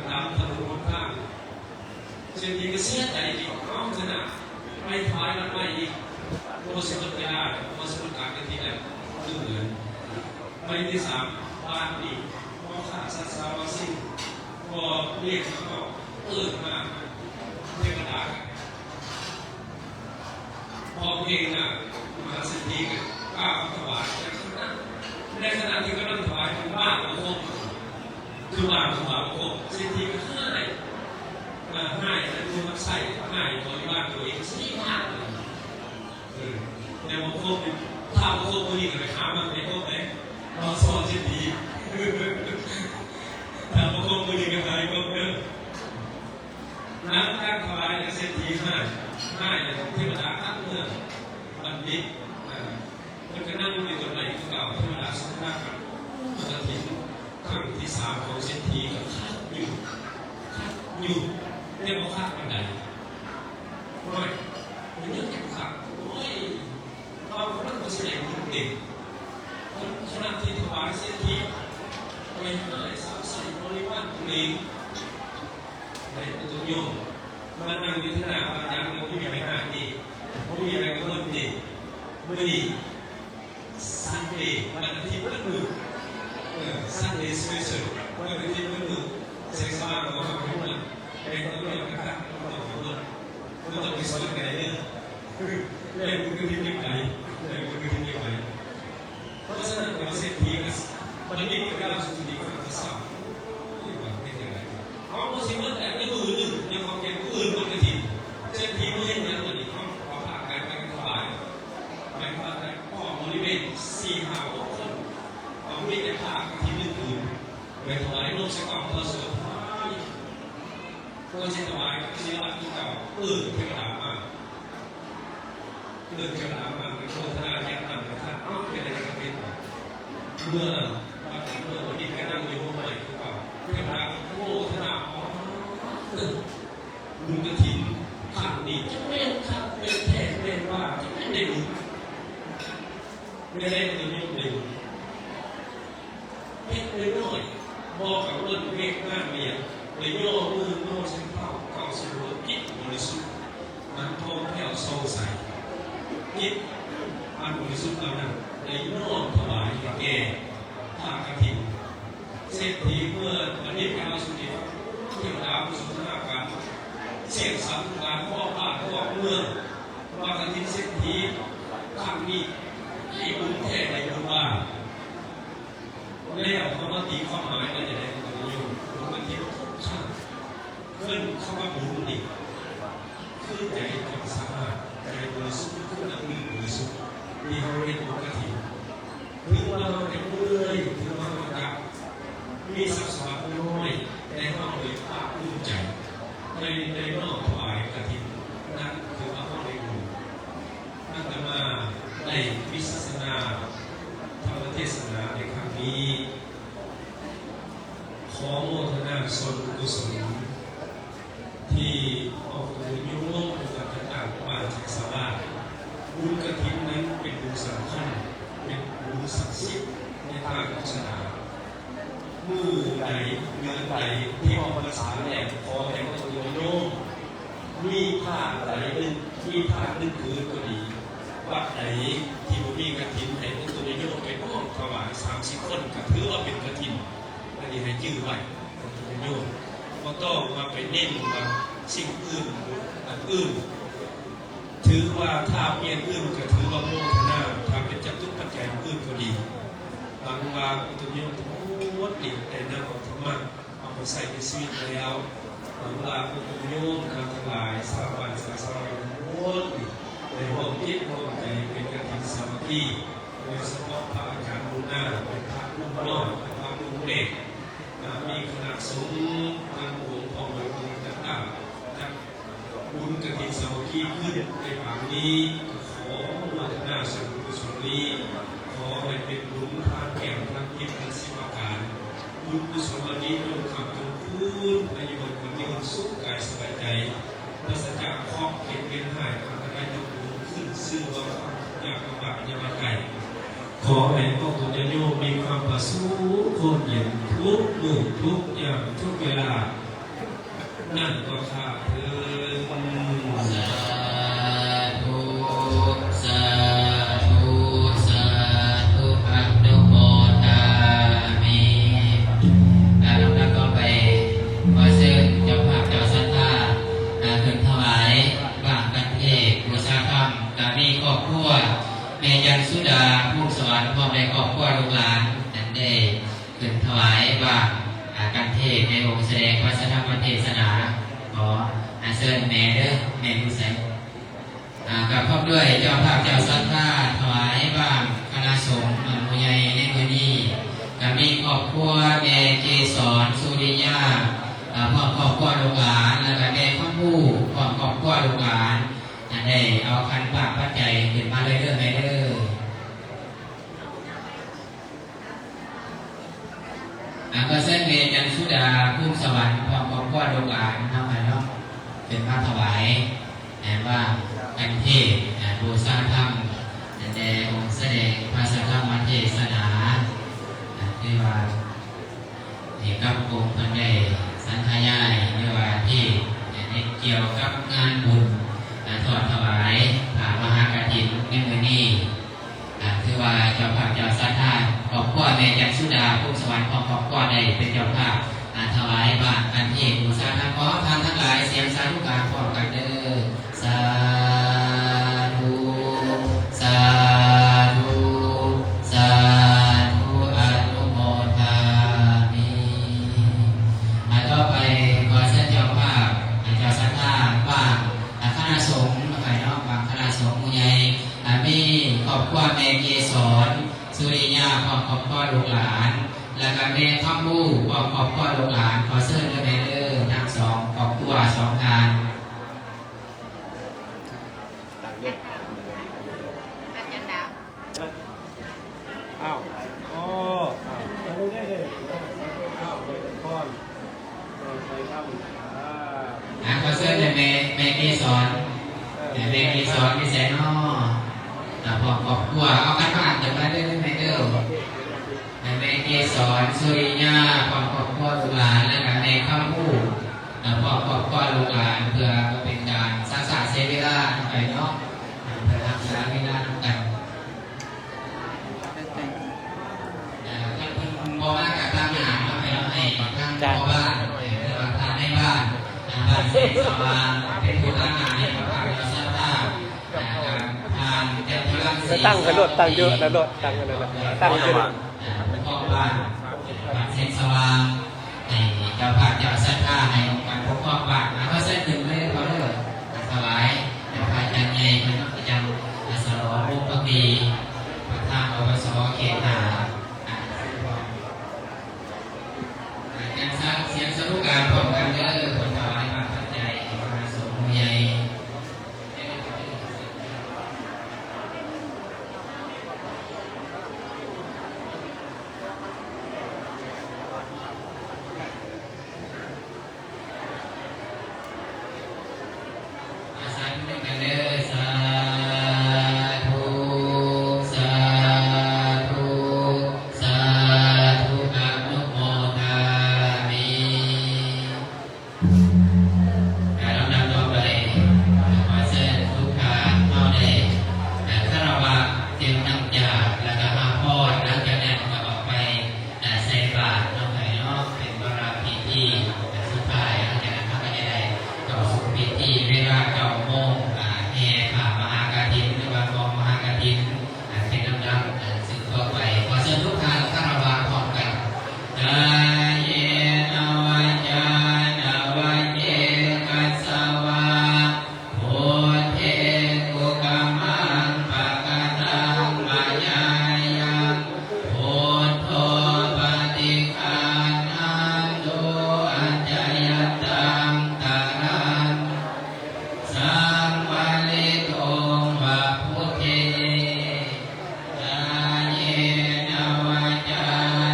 ຕາມຖະໜົນຫົນທາງ ເສດຖີກໍເສຍໃຈອີກ ເອົາຊະນະ ໄປຖວາຍວັດໃໝ່ອີກ ບໍ່ຊິໝົດເວລາ ບໍ່ຊິໝົດການກະຖິນແລ້ວ ຕື່ມເງິນ. ໃບທີສາມ ບາດນີ້ ບໍ່ຂ້າສັດສາມະສິ່ງ ບໍ່ລຽກເຂົາເອີ້ນມາ ເທວະດາ ພ້ອມເພງນະ ມະຫາເສດຖີກໍກ່າວຄຳຖວາຍ ໃນຂະນະທີ່ກຳລັງຖວາຍ ເປັນບາດບໍ່ຄົບ ຄືບາດບໍ່ຄົບ ເສດຖີກໍຮ້າຍ ຮ້າຍໃສ່ຜູ້ຮັບໃຊ້ ຮ້າຍບໍລິວານຕົວເອງ ຊິວ່າ ເອີ ແຕ່ບໍ່ຄົບ ຖ້າບໍ່ຄົບມື້ນີ້ກໍໄປຫາມັນໃຫ້ຄົບເດ້ ມາສອນເສດຖີ ຖ້າບໍ່ຄົບມື້ນີ້ກໍໄປຄົບເດີ. ຫຼັງຈາກຖວາຍແລ້ວເສດຖີຮ້າຍ ຮ້າຍແລ້ວເທວະດາກັບເມືອງ ບັນດິດ ເພິ່ນກໍນັ່ງຢູ່ຕົ້ນໄມ້ຄືເກົ່າ ເທວະດາສົນທະນາກັນ. ກະຖິນຄັ້ງທີສາມຂອງເສດຖີກໍຄັກຢູ່ ຄັກຢູ່ ແຕ່ບໍ່ຄັກປານໃດ. ໂອ້ຍ ເປັນຫຍັງຈັ່ງຄັກ? ໂອ້ຍ ເຮົາກຳລັງຊິໄດ້ບຸນເຕັມ ຂະນະທີ່ຖວາຍເສດຖີ ໄປຮ້າຍສັບໃສ່ບໍລິວານຕົວເອງ ໃນໂຕໂຍມ ມານັ່ງຢູ່ທີ່ໜ້າພະອາຈານ ບໍ່ມີຫຍັງໃຫ້ຮ້າຍຕິ ບໍ່ມີຫຍັງໃຫ້ກັງວົນຕິ. ມື້ນີ້ Sunday ວັນອາທິດເບິດມື້ ເອີ Sunday special ວັນອາທິດເບິດມື້ ແສງສະຫວ່າງກໍເອົາໄປໝົດ ແຕ່ງຕົວເປັນກະກະ ບໍ່ຕ້ອງກັງວົນ ບໍ່ຕ້ອງໄປສອນໃຜເດີ ແລ້ວມື້ອື່ນຍັງໄປ ແລ້ວມື້ອື່ນຍັງໄປ. ເພາະສະນັ້ນ ເສດຖີກໍບັນດິດກໍເລົ່າສູ່ເສດຖີຟັງແຕ່ເຊົ້າ ໂອ້ຍ ວ່າເປັນຈັ່ງໃດ ເຮົາບໍ່ຊິເໝິດແຕ່ມື້ໜຶ່ງ ຍັງເອົາແກ່ຜູ້ອື່ນໝົດກະຖິນ ເສດຖີບໍ່ເຮັດຫຍັງ ບັດນີ້ເຮົາເອົາພາກັນໄປຖວາຍ ໄປຖວາຍ ພໍ້ບໍລິເວນສີ່ຫ້າຫົກຄົນ ເອົາມີແຕ່ຜ້າກະຖິນໜຶ່ງຜືນ ໄປຖວາຍລົງໃສ່ກອງເພື່ອສວດຖວາຍ. ເພື່ອຊິຖວາຍ ກໍຊິວ່າຄືເກົ່າ ເອີ້ນເທວະດາມາ ເອີ້ນເທວະດາມາ ໄປໂມທະນາຢາດນ້ຳໃຫ້ທ່ານ ເອົາ ເປັນໄດ້ກໍເປັນ. ເມື່ອ ເມື່ອບັນດິດກໍນັ່ງຢູ່ໂຮງໄມ້ຄືເກົ່າ ເທວະດາກໍໂມທະນາ ອໍ ບຸນກະຖິນຄັ້ງນີ້ ຈັກແມ່ນຄັກແມ່ນແທ້ແມ່ນວ່າ ຈັກແມ່ນໄດ້ບຸນ ແມ່ນໄດ້ບຸນ ໄດ້ບຸນ ເຮັດນ້ອຍໆ ບໍ່ກັງວົນວຽກງານວຽກ ໄດ້ຍໍມືໂນ້ໃສ່ເພົາເກົ່າສະຫຼວງຈິດບໍລິສຸດ ອັນທ່ອງແຂ້ວຊ່ອງໃສ. ຈິດອັນບໍລິສຸດເຫຼົ່ານັ້ນ ໄດ້ນ້ອມຖວາຍໃຫ້ແກ່ພະກະຖິນ. ເສດຖີເມື່ອບັນດິດໄປເລົ່າສູ່ເຂົາ ທ່ຽວດາວສນທະນາການ ສຽງສັນການ ຄອບບ້ານຄອບເມືອງ ວ່າກະຖິນເສດຖີຄັ້ງນີ້ ໃຫ້ບຸນແທ້ໃຫ້ບຸນວ່າ ແລ້ວເຮົາມາຕີຄວາມໝາຍວ່າຈັ່ງໃດ ໂຍມ ບຸນກະຖິນທຸກຄັ້ງ ເພິ່ນຄຳວ່າບຸນນີ້ ຄືໃຈທຳສະອາດ ໃຈບໍລິສຸດ ຄືນ້ຳດື່ມບໍລິສຸດ ທີ່ເຮົາເຮັດບຸນກະຖິນ. ເຖິງວ່າເຮົາຈະເມື່ອຍ ເຖິງວ່າເຮົາຈະມີຊັບສະບາຍນ້ອຍ ແຕ່ເຮົາໂດຍພາກພູມໃຈ ໃນ ໃນນ້ອມຖວາຍກະຖິນ ນັ້ນຄືວ່າເຮົາໄດ້ບຸນ. ອາດຕະມາໄດ້ວິສາສະນາທຳມະເທດສະນາໃນຄັ້ງນີ້ ຂໍໂມທະນາສ່ວນບຸນກຸສົນ ທີ່ອອກຕົນໂຍມຜູ້ຈັດຕັ້ງບ້ານຈັກສະວາດ. ບຸນກະຖິນນັ້ນເປັນບຸນສຳຄັນ ເປັນບຸນສັກສິດໃນທາງສາສະໜາ. ມື້ໃດເດືອນໃດທີ່ອອກພັນສາແລ້ວ ຂໍໃຫ້ອອກຕົນໂຍມ ມີພາໃດໜຶ່ງ ມີພາໜຶ່ງຄືນກໍດີ ວັດໃດທີ່ບໍ່ມີກະຖິນ ໃຫ້ອອກຕົນໂຍມໄປນ້ອມຖວາຍສາມສິບຄົນ ກໍຖືວ່າເປັນກະຖິນ. ອັນນີ້ໃຫ້ຈື່ໄວ້ ອອກຕົນໂຍມ ບໍ່ຕ້ອງວ່າໄປເນັ້ນວ່າສິ່ງອື່ນ ອັນອື່ນ. ຖືວ່າຖ້າເປັນອື່ນກໍຖືວ່າໂມທະນາ ຖ້າເປັນຈະຕຸປັດໄຈອື່ນກໍດີ. ຫວັງວ່າອອກຕົນໂຍມທັງໝົດນີ້ໄດ້ນຳເອົາທຳມະ ເອົາໄປໃຊ້ໃນຊີວິດແລ້ວ. ຫວັງວ່າອອກຕົນໂຍມທັງຫຼາຍ ຊາວບ້ານຊາວຊ່ອງທັງໝົດນີ້ ໄດ້ຮ່ວມຈິດຮ່ວມໃຈເປັນກະຖິນສາມັກຄີ ໂດຍສະເພາະພະອາຈານບຸນນາ ເປັນພະລຸງນ້ອຍ ເປັນພະລຸງເລັກ ອາ ມີຄະນະສົງທາງຫຼວງພ້ອມດ້ວຍອົງການຕ່າງໆ ຈັດບຸນກະຖິນສາມັກຄີຂຶ້ນໃນປາງນີ້ ກໍຂໍອະນຸໂມທະນາສ່ວນບຸນກຸສົນນີ້ ຂໍໃຫ້ເປັນບຸນທາງແກ້ວທາງຈິດທາງສິບປະການ. ບຸນກຸສົນເຫຼົ່ານີ້ຈົ່ງຄ້ຳຈົ່ງຄູນ ອາຍຸໝັ້ນຂວັນຍືນ ສຸກກາຍສະບາຍໃຈ ປາສະຈາກເຄາະເຂັດເວນຮ້າຍອັນຕະລາຍ ຍົກບຸນຂຶ້ນຊື່ວ່າຄວາມທຸກຍາກລຳບາກຢ່າມາໃກ້. ຂໍໃຫ້ພວກຕົນຍາດໂຍມມີຄວາມຜາສຸກ ຄວາມເຢັນທຸກມື້ທຸກຍາມທຸກເວລາ ນັ້ນກໍຂ້າເທີນ. ສາທຸ ສາທຸ ສາທຸ ອະນຸໂມທາມິ. ອາ ລຳດັບຕໍ່ໄປ ຂໍເຊີນເຈົ້າພາບເຈົ້າສັດທາ ອາ ຂຶ້ນຖວາຍ ບາງການເທດບູຊາທຳ ກະມີຄອບຄົວແມ່ຈັນສຸດາ ພູມສະຫວັນ ພ້ອມດ້ວຍຄອບຄົວລູກຫຼານ ນັ້ນໄດ້ຂຶ້ນຖວາຍບາງ ອາ ການເທດໃນອົງສະແດງພະສະທຳມະເທດສະໜາ. ຂໍ ອາ ເຊີນແມ່ເດີ ແມ່ຢູ່ໃສ? ອາ ກະພ້ອມດ້ວຍເຈົ້າພາບເຈົ້າສັດທາ ຖວາຍບາງຄະນະສົງ ອາ ຜູ້ໃຫຍ່ໃນມື້ນີ້ ກະມີຄອບຄົວແມ່ເກສອນ ສຸລິຍາ ອາ ພ້ອມຄອບຄົວລູກຫຼານ ແລ້ວກະແມ່ຄຳພູ ພ້ອມຄອບຄົວລູກຫຼານ ອັນໃດເອົາຂັນບາງປັດໄຈຂຶ້ນມາເລີຍເດີແມ່ເດີ. ອາ ຂໍເຊີນແມ່ຈັນສຸດາ ພູມສະຫວັນ ພ້ອມຄອບຄົວລູກຫຼານເຮົາຫັ້ນເນາະ ຂຶ້ນມາຖວາຍ ແມ່ນວ່າ ການເທດ ອາ ບູຊາທຳ ແຕ່ອົງສະແດງພະສະທຳມະເທດສະໜາ ອາ ຄືວ່າ ເອກະພົງເພິ່ນໄດ້ສັນທະຍາຍ ຫຼືວ່າເທດ ໃນກ່ຽວກັບງານບຸນ ອາ ທອດຖວາຍຜ້າມະຫາກະຖິນໃນມື້ນີ້ ອາ ຖືວ່າເຈົ້າພາບເຈົ້າສັດທາ ຄອບຄົວແມ່ຈັນສຸດາ ພູມສະຫວັນ ຂອງຄອບຄົວໄດ້ເປັນເຈົ້າພາບ ອາ ຖວາຍບາງການເທດບູຊາທຳ. ຂໍທ່ານທັງຫຼາຍ ສຽງສາທຸການພ້ອມກັນເດີ. ສາທຸ ສາທຸ ສາທຸ ອະນຸໂມທາມິ. ອາ ຕໍ່ໄປຂໍເຊີນເຈົ້າພາບ ອາ ເຈົ້າສັດທາບາງ ອາ ຄະນະສົງ ແລ້ວກະເນາະ ບາງຄະນະສົງຜູ້ໃຫຍ່ ອາ ມີຄອບຄົວແມ່ເກສອນ ສຸລິຍາ ພ້ອມຄອບຄົວລູກຫຼານ ແລ້ວກະແມ່ຄຳບູ ພ້ອມຄອບຄົວລູກຫຼານ. ຂໍເຊີນເດີແມ່ເດີ ທັງສອງຄອບຄົວສອງທ່ານ. ອ້າວ ອໍ ອ້າວ ອ້າວ ອ່າ ຂໍເຊີນແມ່ ແມ່ເກສອນ ແມ່ເກສອນຢູ່ໃສນໍ? ອ່າ ພ້ອມຄອບຄົວ ເອົາກັນມາ ເດີມາເດີແມ່ເດີ ແມ່ເກສອນ ສຸລິຍາ ພ້ອມຄອບຄົວລູກຫຼານ ແລ້ວກະແມ່ຄຳພູ ອ່າ ພ້ອມຄອບຄົວລູກຫຼານ ເພື່ອບໍ່ເປັນການຊັກຊ້າເສຍເວລາໄປເນາະ ອ່າ ເພື່ອຮັກສາເວລານຳກັນ. ເອີ ເພິ່ນ ເພິ່ນບໍ່ມາກະຕາມຫາເນາະ ໃຫ້ເຮົາໃຫ້ທາງພໍ່ບ້ານ ເອີ ຫຼືວ່າທ່ານໃນ ສະຫວ່າງ ເປັນຜູ້ຕັ້ງໜ້າໃຫ້ກັບພວກເຈົ້າສັດທາ ອ່າ ທ່ານຈັນທະລັກ ສີ ຕັ້ງໄປໂລດ ຕັ້ງຢູ່ນັ້ນໂລດ ຕັ້ງຢູ່ນັ້ນ ຕັ້ງຢູ່ນັ້ນ ອ່າ ຜູ້ຄອງບ້ານ ບ້ານແສງສະຫວ່າງ ໃຫ້ເຈົ້າພາບເຈົ້າສັດທາ ໃຫ້ອົງການປົກຄອງບ້ານ ອ່າ ຂໍເຊີນຂຶ້ນເລີຍພໍ່ເດີ ອ່າ ຖວາຍ ອ່າ ພະອາຈານໃຫຍ່ເພິ່ນເນາະ ປະຈຳ ອ່າ ສະຫຼອງວົງພັກດີ ປະທານ ອປສ ເຂດຫ້າ ອ່າ ອ່າ ຈັດສະ ສຽງສາທຸການພ້ອມກັນເດີ ເພິ່ນຖວາຍຜ້າປັດໄຈ ມະຫາສົງຜູ້ໃຫຍ່. ອາ ສາທຸນຳກັນເດີ ສາທຸ ສາທຸ ສາທຸ ອະນຸໂມທາມິ. ການລຳດັບຕໍ່ໄປ ຂໍເຊີນທຸກທ່ານເຮົາໄດ້ ອ່າ ຄາລະວະ ເຕີມນ້ຳຢາ ແລ້ວກໍຮັບພອນ ຫຼັງຈາກນັ້ນກໍອອກໄປ ອ່າ ໃສ່ບາດເນາະ ເນາະ ເປັນວາລະພິທີ ອ່າ ສຸດທ້າຍ ຫຼັງຈາກນັ້ນເຮົາກໍຈະໄດ້ເຂົ້າສູ່ພິທີ ເວລາເກົ້າໂມງ ອ່າ ແຫ່ຜ້າມະຫາກະຖິນ ຫຼືວ່າກອງມະຫາກະຖິນ ອ່າ ເປັນລຳດັບ ອ່າ ສືບຕໍ່ໄປ. ຂໍເຊີນທຸກທ່ານຄາລະວະພ້ອມກັນ ກາເຍນະວາຈານະວະເຈກະສະວາ ພຸດເທນອຸກະມັງປະກະຕັງມາຍາຍັງ ພຸດໂທປະຕິການັນຕຸ ອາຈະຍັດຕັງຕະລັງ ສັງວະລິຕຸງວະພຸດເທ ກາເຍນະວາຈາ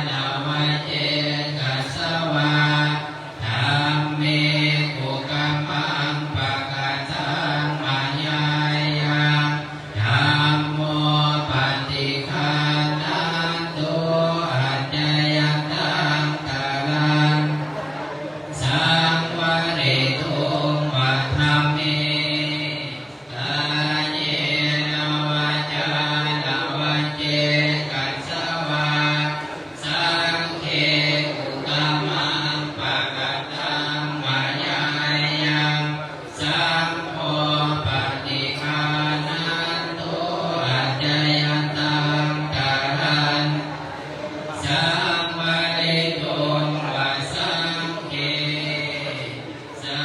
ນະວະເຈກະສະວາ ທຳເມອຸກະມັງປະກະຕັງມາຍາຍັງ ທຳໂມປະຕິການັນຕຸ ອາຈະຍັດຕັງຕະລັງ ສັງວະລິຕຸງວະທຳເມ ກາເຍນະວາຈານະວະເຈກະສະວາ ສັງເຂອຸກະມັງປະກະຕັງມາຍາຍັງ ສັງໂຄປະຕິການັນຕຸ ອາຈະຍັດຕັງຕະລັງ ສັງວະລິຕຸງວະສັງເຂ ສາ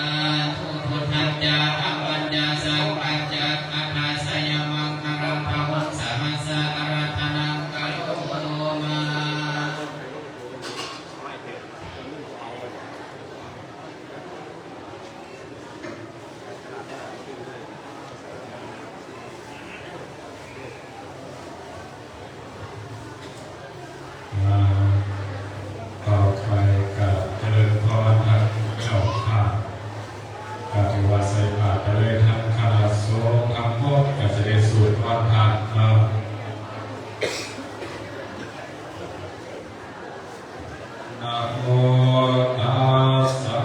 ທຸ ພຸດທັດຈະ ທຳມັນຈະ ສັງຄັນຈະ ອັດຖະສະຍະມັງຄະລັງ ພະວົງສະຫັດສະ ອາລາທະນາ ກະໂລໂມມາ. ອ່າ ຕໍ່ໄປກະຈະເລີນພອນທາງເຈົ້າພາບ ກະຖືວ່າໃສ່ບາດໄປເລີຍ ທັງຄະນະສົງທັງໝົດ ກະຈະໄດ້ສູດພອນພະເນາະ. ນະໂມຕັດສະ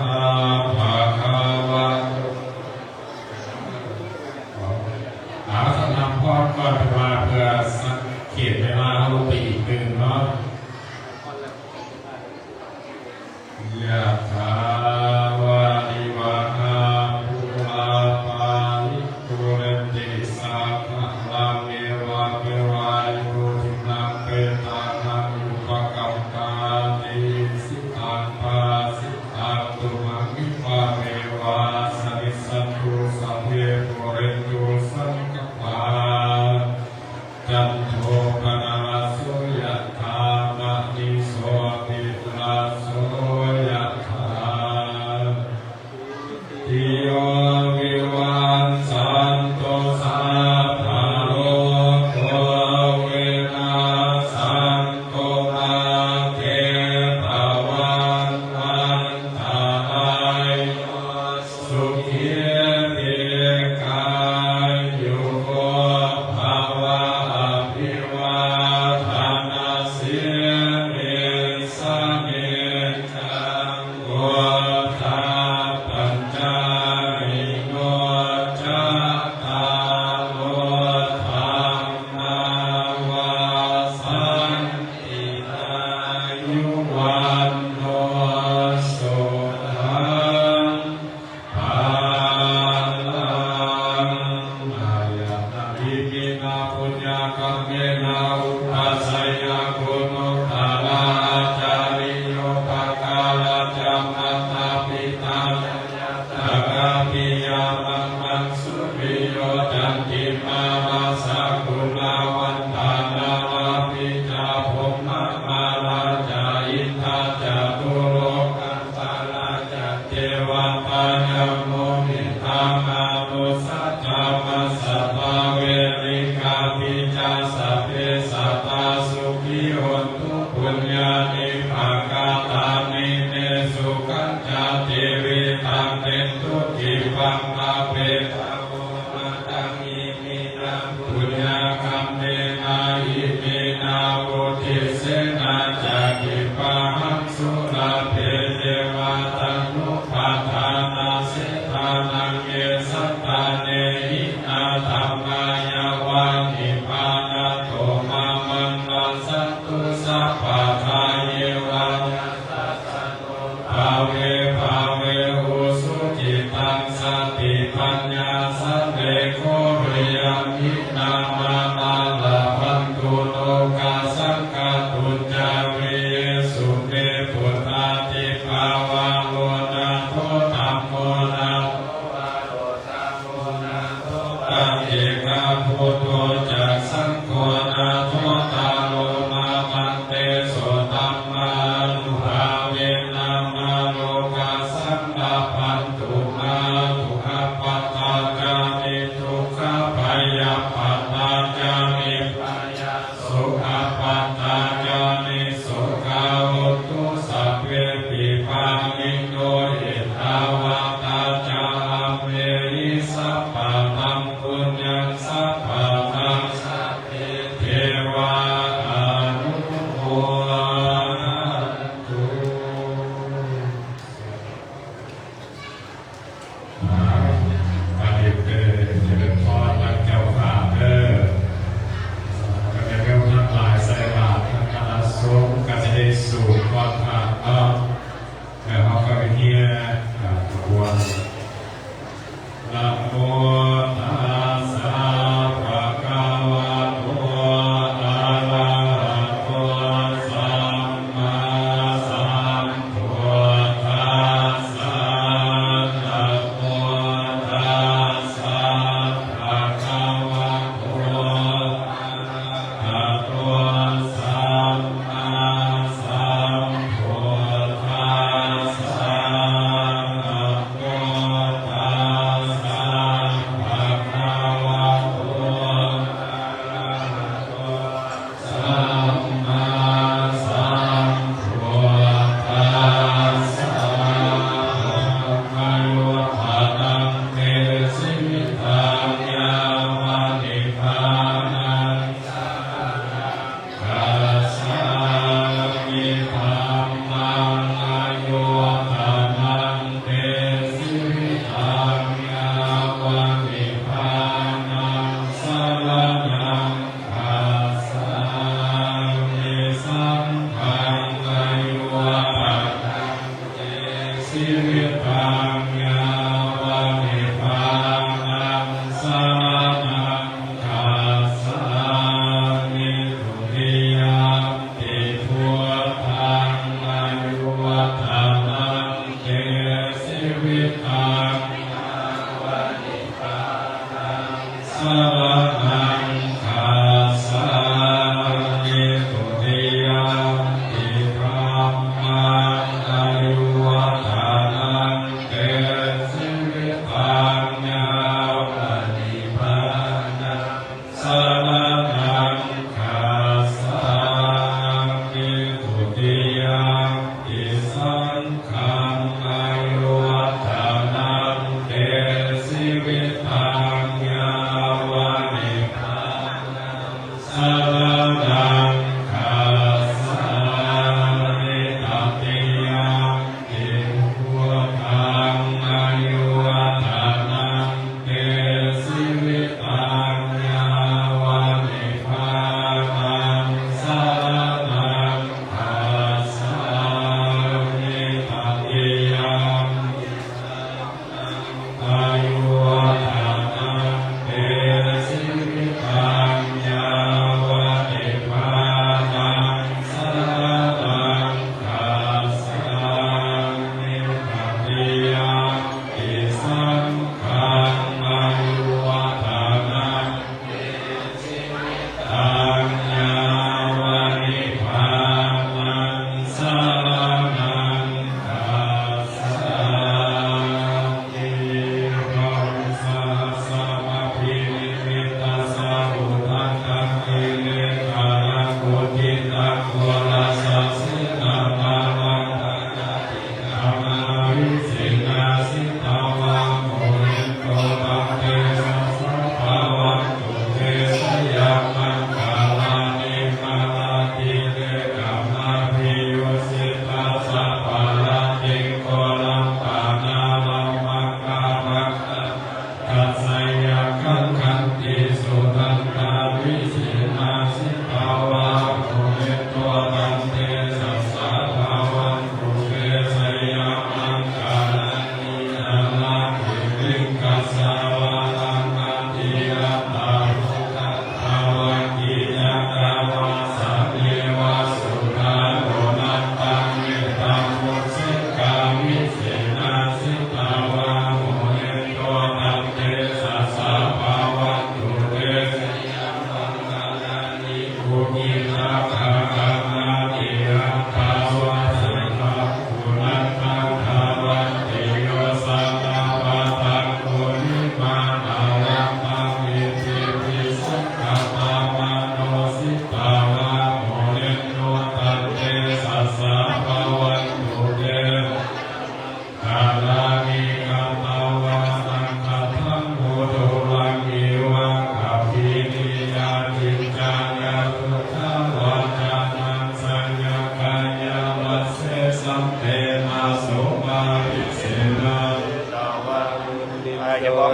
ພະຄະວະໂຕ ອາ ສຳລັບພອນກ່ອນ ເພື່ອ ເພື່ອສັງເກດເວລາເຮົາລົງໄປອີກຕື່ມເນາະ. ຍະຖາ ວາລິວະຫາ ປູລາ ປາລິ ປູເຣນຕິ ສາຄະລັງ ເອວະເມວະ ອິໂຕ ທິນນະ ເປຕານັງ ອຸປະກັບປະຕິ ອິຊິຕັງ ປະສິຕັງ ຕຸມະງ ອິວະເມວະ ສະມິດສັນຕຸ ສັບເພ ປູເຣນຕຸ ສັງກະປາ ຈັນໂທ ປະນະລະໂສ ຍະຖາ ມະນິໂສ ຕິລະໂສ ຍະຖາ ຕິໂຍ ວິວັດສັນຕຸ ສັບພະໂລໂກ ວິນັດສັນຕຸ ມາເຕ ພະວັດວັນຕະລາໂຍ ສຸຂີ ດີກາຍຸໂກ ພະວະ ອະພິວາທະນະສີລິສະນິດຈັງ ວຸດທາປັນຈາຍິໂນ ຈັດຕາໂລ ທຳມາ ວະສັນຕິ ອາຍຸ ວັນໂນ ສຸຂັງ ພະ Piyā mamaṃ suriyo candimā rājā gunavantā narāpi ca brahmamārā ca indā catulokapālā ca devatā yamo mittā manussā ca majjhattā verikāpi ca sabbe sattā sukhī hontu puññāni pakatāni me sukhañca tividhaṃ dentu khippaṃ pāpetha vomataṃ. Iminā puññakammena iminā uddisena ca khippāhaṃ sulabhe ceva taṇhupādānachedanaṃ ye santāne hīnā dhammā yāva nibbānato mamaṃ nassantu sabbadā yeva yattha bhave bhave ujucittaṃ satipaññā sallekho viriyamhinā mārā labhantu nokāsaṃ kātuñca viriyesu me. Buddhādhipavaro nātho dhammo nātho varottam mo nātho paccekabuddho ca saṅgho nāthottaro mamaṃ tesottamānubhāvena mārokāsaṃ labhantu mā. Dukkhappattā ca niddukkhā bhayappattā ca nibbhayā sokappattā ca nissokā hontu sabbepi pāṇino. Ettāvatā ca amhehi sambhataṃ puññaṃ sambhataṃ sabbe devā anumodantu. ປະດິດເດີ ຈະເລີນພອນນຳເຈົ້າພາບເດີ ກັບຍາດໂຍມທັງຫຼາຍ ໃສ່ບາດທັງຄະນະສົງ ກໍຈະໄດ້ສູບກ່ອນພາບເນາະ ແລ້ວເຮົາກໍໄປເຮຍ ອ່າ ຂະບວນ Namo tassa bhagavato arahato sammāsambuddhassa. Namo tassa bhagavato arahato sammāsambuddhassa. Namo tassa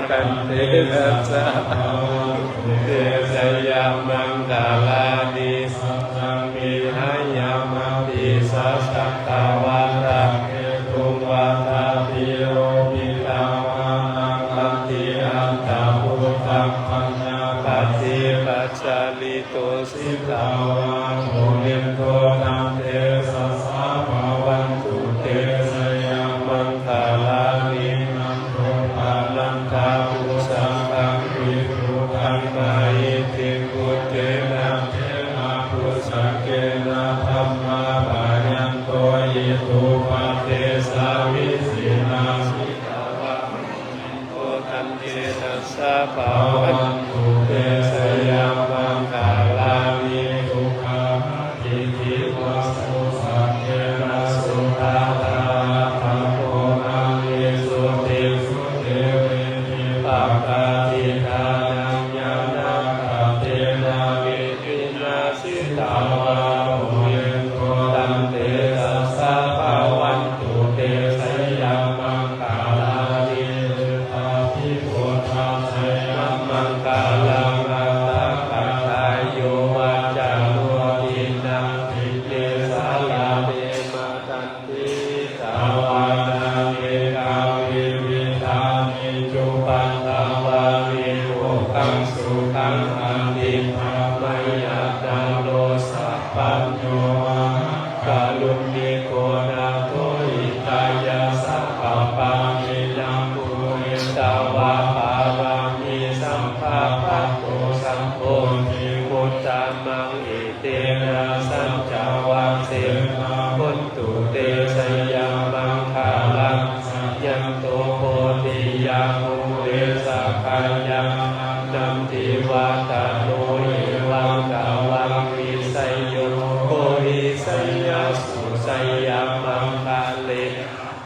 ກັນເຕຊະສະ ພະວັນຕຸເຕ ໄຊຍະມັງຄະລານິ ສັບພັງ ວິຫາຍະ ມະຕິສາ ຈັກກະວາລະເຄຕຸງ ວັດຖະພິໂລພິຕະວານັງ ອັດຖິອັດຖະພູຕັງ ປັນຍາປັດເຈກະຈາລິໂຕ ສິດຖະວາ ປຸເຣນໂຕ ຕັງ ເຕຊະສາ ພະວັນຕຸເຕ ໄຊຍະມັງຄະລານິ ນັນໂດປະນັນທະ ປຸດສັງ ຄັງ ວິປຸດທັງ ມະຫິດຖິງ ພຸດເທນະ ເທລະ ປຸດສະເກນະ ທຳມາ ພະຍັນໂຕ ອິໂຕ ປະເຕສາ ວິຊິນາ ສິຕະວາ ໂຕ ຕັນເຕຊະສາ ພະວັນຕຸເຕ ໄຊຍະມັງຄະລານິ ສຸຂາ ທິທິວະໂສ ສັກເກນະ ໂສທາທາ ອັດຖະໂກ ອານິ ສຸຕິ ສຸຕິ ວິທິ ປະກາ ທິທານັງ ຍານາກະເຕນະ ວິທິນາ ສິດຖະວາ ປຸເຣນໂຕ ຕັນເຕຊະສາ ພະວັນຕຸເຕ ໄຊຍະມັງຄະລານິ ສຸຕາພິໂພທາ ໄຊຍະມັງຄະລັງ ອະຕະກະທາໂຍ ວາຈາໂນ ທິນນາ ທິເມ ສາລະເວ ມະທັນ ຕິ ສາວານາເນກາວິວິທານິ ຈຸປັນຕະວານິ ໂພຄັງ ສຸຂັງ ອະຕິຕາມະຍະ ນະໂລ ສະປັນໂຍ ມະຫາກາລຸນນິໂກ ນາໂຖ ຫິຕາຍະ ສັບພະປານີນາ ປູເຣຕະວາ ປາລະມີ ສຳພະປະໂຕ ສຳໂພທິ ມຸດຕະມັງ ເອເຕນະ ສັນຈະວາເສນະ ໂຫນຕຸເຕ ໄຊຍະມັງຄະລັງ ສະຍັນໂຕ ໂພທິຍາ ພູເຣ ສັກກາຍານາ ນັນທິວາຕະໂນ ເອວັງຕະວັງ ວິໄຊໂຍ ໂຫຫິ ໄຊຍະສຸ ໄຊຍະມັງຄະເລ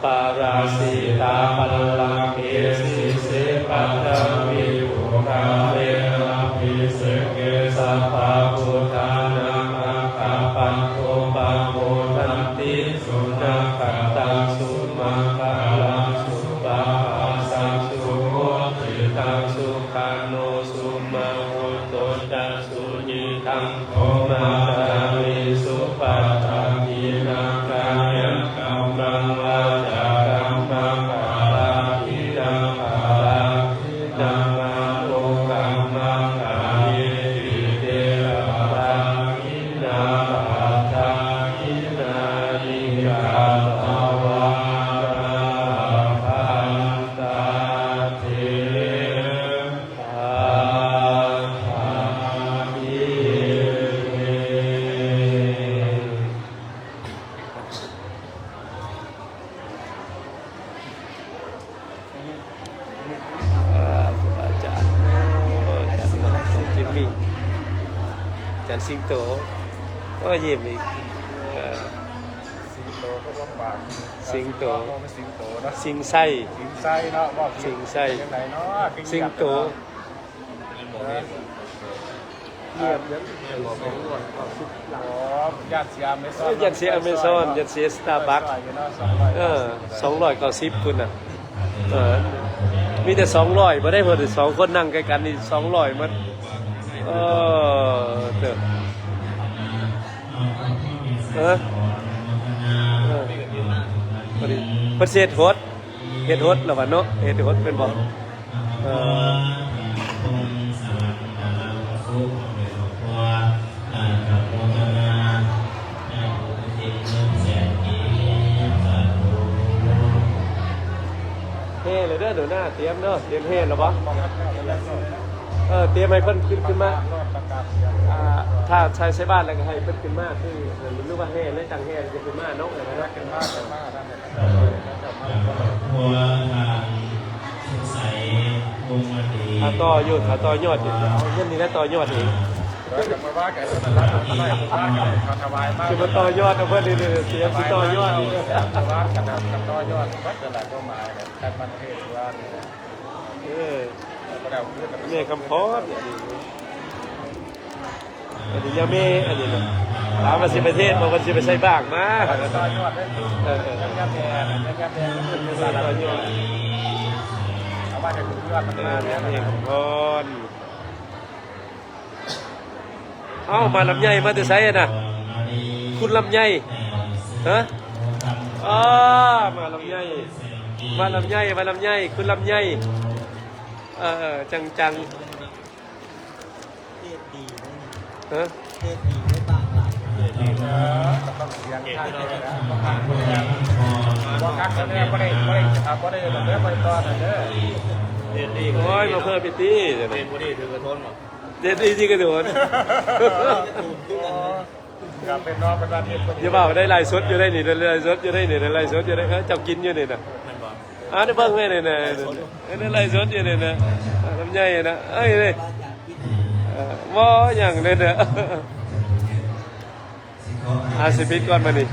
ປາລະສິຕາ ບັນລັງເກ ສີເສ ປັດຖະວີ ປຸກຄາເລ ອະພິເສເກ ສັບພະພຸດທານັງ ອາກາປັນໂທ ປະໂມທັນຕິ ສຸນາກະຕັງ ສຸມັງຄະລັງ ສຸປະພາສັງ ສຸໂຫສິຕັງ ສຸຂານຸ ສຸມະຫຸດໂຕຈະ ສຸຍິທັງ ໂພ ມາດາມິ ສຸປັດຖະກິນາ ກາຍະກຳມັງ ວາຈາກຳມັງ ປະລາກິນາ ປະລາກິນາ ມະໂນກຳມັງ ກາເຍ ກິເຕ ປະລາກິນາ ປັດຖະກິນາ ນິກາຕະວາ ລະພັນຕາເທ ອາຈານ ອາຈານ ອາຈານຈິມມີ ອາຈານສິງໂຕ ໂອ້ ຍິ້ມອີກ ເອີ ສິງໂຕ ສິງໄຊ ສິງໄຊເນາະ ເວົ້າຜິດ ສິງໄຊ ຈັ່ງໃດເນາະ ຄື ສິງໂຕ ງຽບເນາະ ງຽບຫຍັງ ສອງຮ້ອຍເກົ້າສິບ ອໍ ຢ້ານເສຍອາເມຊອນ ເອີ ຢ້ານເສຍອາເມຊອນ ຢ້ານເສຍສະຕາບັກ ເອີ ສອງຮ້ອຍເກົ້າສິບພຸ້ນນະ ເອີ ມີແຕ່ສອງຮ້ອຍບໍ່ໄດ້ ເພິ່ນສອງຄົນນັ່ງໃກ້ກັນນີ້ ສອງຮ້ອຍໝົດ ເອີ ເຕີ ເອີ ເອີ ພໍດີ ເພິ່ນຊິເຮັດຫົດ ເຮັດຫົດແລ້ວຫວາເນາະ ເຮັດຫົດແມ່ນບໍ່? ເອີ ແຫ່ແລ້ວເດີ ໜູນາ ຕຽມເດີ ຕຽມແຫ່ແລ້ວບໍ່? ເອີ ຕຽມໃຫ້ເພິ່ນຂຶ້ນ ຂຶ້ນມາ ອ່າ ຖ້າໃສ່ ໃສ່ບາດແລ້ວກໍໃຫ້ເພິ່ນຂຶ້ນມາ ຄື ຫຼືວ່າແຫ່ເລີຍ ຕັ້ງແຫ່ແລ້ວຈະຂຶ້ນມາເນາະ ແລ້ວກໍ ຂຶ້ນມາ ຂຶ້ນມາ ເອີ ທາງສຸກໄຊ ວົງມະຕີ ຖ້າຕໍ່ຢູ່ ຖ້າຕໍ່ຍອດຢູ່ ເອົາເງິນນີ້ແຫຼະຕໍ່ຍອດອີກ ເອີ ຈະມາວ່າກັນ ຈະມາຕໍ່ຍອດເອົາເພິ່ນນີ້ ຊິຕໍ່ຍອດ ວ່າກັນ ຕໍ່ຍອດ ເບິດນັ້ນແຫຼະ ຄວາມໝາຍ ແຕ່ມັນເຮັດວ່າ ເອີ ແມ່ຄຳພອນ ອັນນີ້ຍາແມ່ ອັນນີ້ນະ ຖາມວ່າຊິໄປເທດບໍ່ ເພິ່ນຊິໄປໃສ່ບາກມາ ເອີ ເອີ ເອີ ເອີ ເອົາມາ ມາແລ້ວເອງພອນ. ເອົ້າ ມາລຳໃຫຍ່ ມາແຕ່ໃສຫັ້ນນະ? ຄຸນລຳໃຫຍ່ ຮະ? ອໍ ມາລຳໃຫຍ່ ມາລຳໃຫຍ່ ມາລຳໃຫຍ່ ຄຸນລຳໃຫຍ່ ເອີ ຈັງໆ. ເທດດີເດ້ນີ້ ຮະ? ເທດດີເດ້ ບາງຫຼາຍ ເທດດີເດີ ກໍຕ້ອງສຽງ ເທດດີເດີ ບໍ່ຄັກແລ້ວ ບໍ່ໄດ້ ບໍ່ໄດ້ ອ່າ ບໍ່ໄດ້ ບໍ່ໄດ້ຕໍ່ນັ້ນເດີ ເທດດີ. ໂອ້ຍ ມາເພີ່ມອີກຕິ ເທດບໍ່ດີຖືກກະໂທນບໍ່? ເທດດີຊິກະໂທນ ກະເປັນນ້ອງເພິ່ນວ່າເທດບໍ່ດີ ຢ່າເວົ້າໄດ້ ໄລຟ໌ສົດຢູ່ໄດ໋ນີ້ ໄລຟ໌ສົດຢູ່ໄດ໋ນີ້ ໄລຟ໌ສົດຢູ່ໄດ໋ ເອີ ເຈົ້າກິນຢູ່ນີ້ນະ ແມ່ນບໍ່? ອ່າ ໄດ້ເບິ່ງແມ່ນະ ເອີ ໄລຟ໌ສົດຢູ່ນີ້ນະ ລຳໃຫຍ່ນະ ເອີຍ ເອີ ບໍ່ຫຍັງເດ້ນະ ອ່າ ຊິປິດກ່ອນບາດນີ້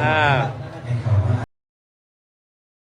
ອ່າ.